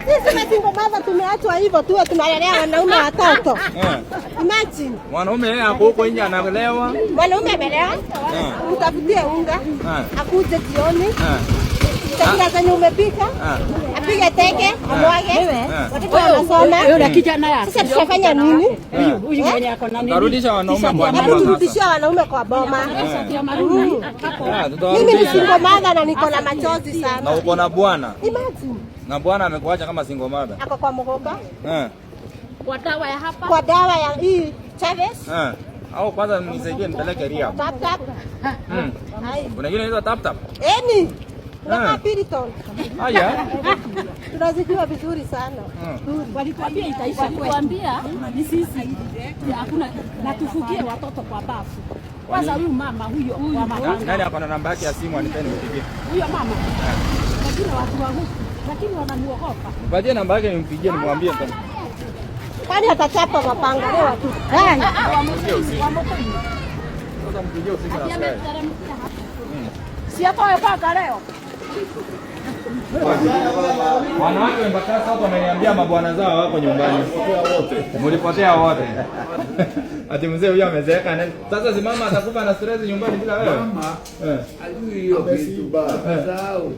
Sisi masingle mother tumeachwa hivyo tuwe tunalelea wanaume watoto. Imagine. Mwanaume yeye ako huko nje analewa. Mwanaume amelewa, utafutie unga, akuje jioni, chakula zenye umepika, apige teke, amwage, watoto wanasoma. Yule kijana yake. Sasa tutafanya nini? Huyu mwenye ako na nini? Tarudisha wanaume kwa Hebu nyumba sasa. turudishie wanaume kwa boma. Ya maruni. Ah, Mimi ni tutawarudisha. single mother na niko na machozi Na sana. uko na bwana. Imagine. Na bwana amekuacha kama single mother. Ako kwa mgomba, Kwa dawa ya hapa. kwa dawa ya hii Chavez, Au kwanza nisaidie nipeleke rehab. Tap tap. Hai. Kuna ingine inaitwa tap tap. Eni. Tunakaa Piriton. Haya. Tunazijua vizuri sana. Walituambia itaisha kweli. Walituambia ni sisi. Hakuna na tufugie watoto kwa bafu. Kwanza huyu mama huyo wa mama. Nani ako na namba yake ya simu anipeni nimpigie. Huyo mama. Lakini watu wa huku lakini wanamuogopa. Nipatie namba yake nimpigie nimwambie tena. Kwani atachapa mapanga leo tu. Mpigie usiku. Sasa mpigie usiku na askari. Si atoe paka leo. Wanawake wa Embakasi watu wameniambia mabwana zao wako nyumbani. Mulipotea wote. Ati mzee huyo amezeeka. Sasa si mama atakufa na stress nyumbani bila wewe. Mama ajui hiyo kitu. Sahau.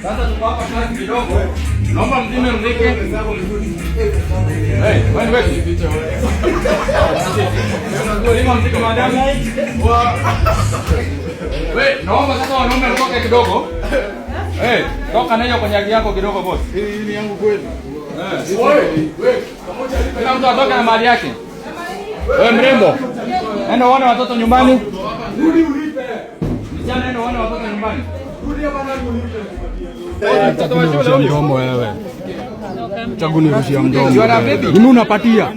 Sasa tuko hapa kazi kidogo. Naomba mzime mziki. Hey, wewe wewe. Zima mziki madam. Wewe, naomba sasa wanaume mtoke kidogo. Hey, toka na hiyo konyagi yako kidogo, boss. Hii ni yangu kweli. Kila mtu atoke na mali yake. Wewe mrembo, enda uone watoto nyumbani. Rudi ulipe. Msichana, enda uone watoto nyumbani. Rudi hapa na ulipe. Mtoto wa shule huyu. Mdomo wewe. Acha kunirushia mdomo. You are a baby. Mimi unapatia.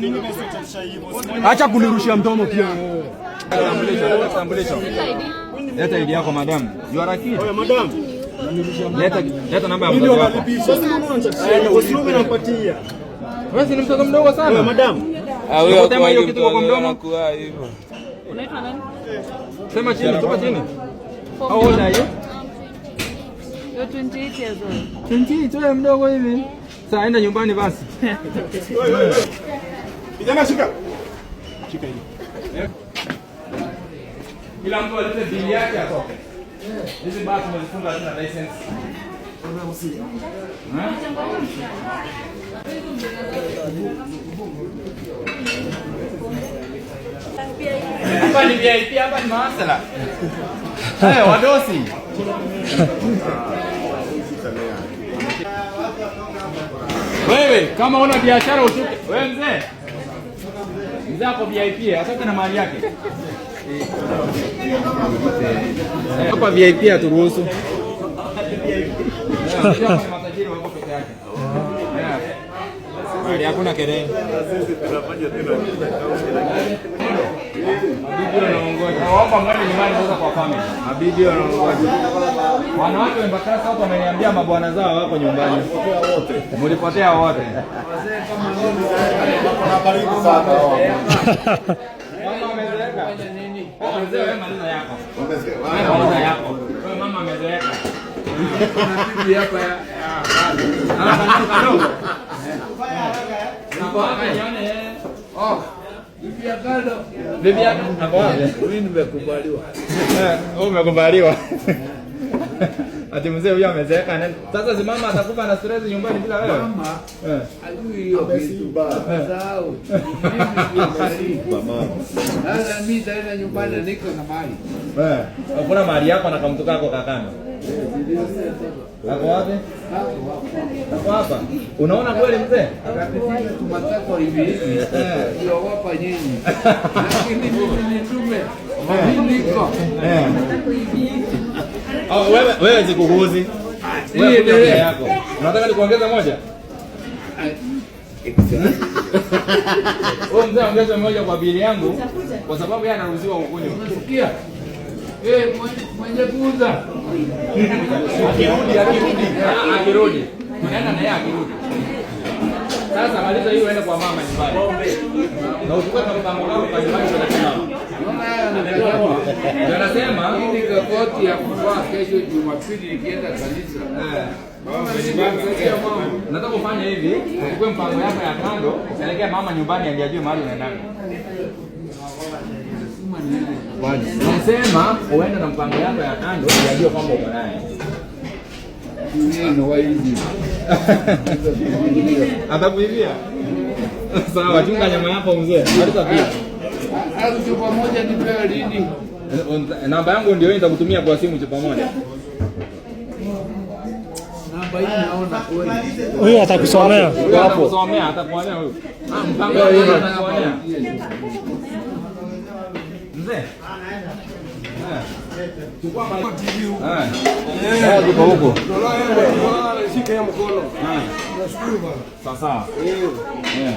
Acha kunirushia mdomo pia wewe. Kitambulisho, leta kitambulisho. Leta ID yako, madam. You are a kid. Oya madam. Leta leta namba ya Mimi mzazi ndio wako. nalipisha. Sasa mbona unachachisha? Usirume nampatia. Wewe si ni mtoto mdogo Oya sana. madam. Unatema hiyo kitu kwa mdomo. Sema chini, toka chini. How old are you? You're 28 years old. 28, wewe mdogo hivi. Sasa enda nyumbani basi. Kijana shika. Shika hii. Kila mtu alete bili yake atoke. Hizi baa tumezifunga hazina license. Eh? Hapa ni VIP, hapa ni mahasla. Eh, wadosi. Wewe kama una biashara ushuke. Wewe mzee. Mzee ako VIP, atoke na mali yake. Hapa VIP haturuhusu. Hapa ni matajiri wako peke yake. Mali hakuna kelele. Mabibi wanaongoja. Naomba mwende nyumbani sasa kwa family. Mabibi wanaongoja. Wanawake wa Embakasi watu wameniambia mabwana zao wako nyumbani. Mulipotea wote. Mama amezeeka. Oh, mzee wewe maliza yako. Wewe maliza yako. Wewe mama amezeeka. Bibi hapa ya. Ah, kadogo kadogo. Ako wapi nione? Oh. Bibi ya kado. Bibi yako ako wapi? Mimi nimekubaliwa. Eh, wewe umekubaliwa. Ati mzee huyo amezeeka. Sasa si mama atakufa na stress nyumbani bila wewe. Mama ajui hiyo kitu. Sahau. Mimi ndio nalipa. Sasa mimi nitaenda nyumbani niko na mali. Eh, hakuna mali yako na kamtu kako kakando. Ako wapi? Ako hapa. Unaona kweli mzee? Akapitisha tumatako hivi hivi. Niogopa nyinyi. Lakini mimi ni ndume. Mimi niko. Eh. Oh, wewe wewe sikukuuzi. Wewe kuja peke yako. Unataka nikuongeze moja? Wewe mzee ongeze moja kwa bili yangu kwa sababu yeye anaruhusiwa kukunywa. Unasikia? Eh, mwenye kuuza. Akirudi, akirudi. Ah, akirudi. Tunaenda na yeye akirudi. Sasa maliza hiyo uende kwa mama nyumbani. Na uchukue kama mpango wako kwa nyumbani kwa mama. Unaona haya anasema. Ndio anasema Hii ni kakoti ya kuvaa kesho Jumapili nikienda kanisa. Mama, nimemsaidia mama. Nataka ufanye hivi, uchukue mpango yako ya kando, upelekee mama nyumbani ndiye ajue mahali unaendanga. Nasema uende na mpango yako ya kando ndiye ajue kwamba uko naye. Dunia inawaizi. Atakuibia. Sawa, chunga nyama yako mzee. Maliza pia. Au chupa moja nipewe lini? Namba yangu ndio hii, nitakutumia kwa simu chupa moja. Namba hii naona kweli. Huyu atakusomea. Huyu atakusomea, atakuonea huyu. Ah, mpango wako atakuonea. Mzee. Chukua mali. Eh. Tuko huko. Shika mkono. Sawa sawa. Eh.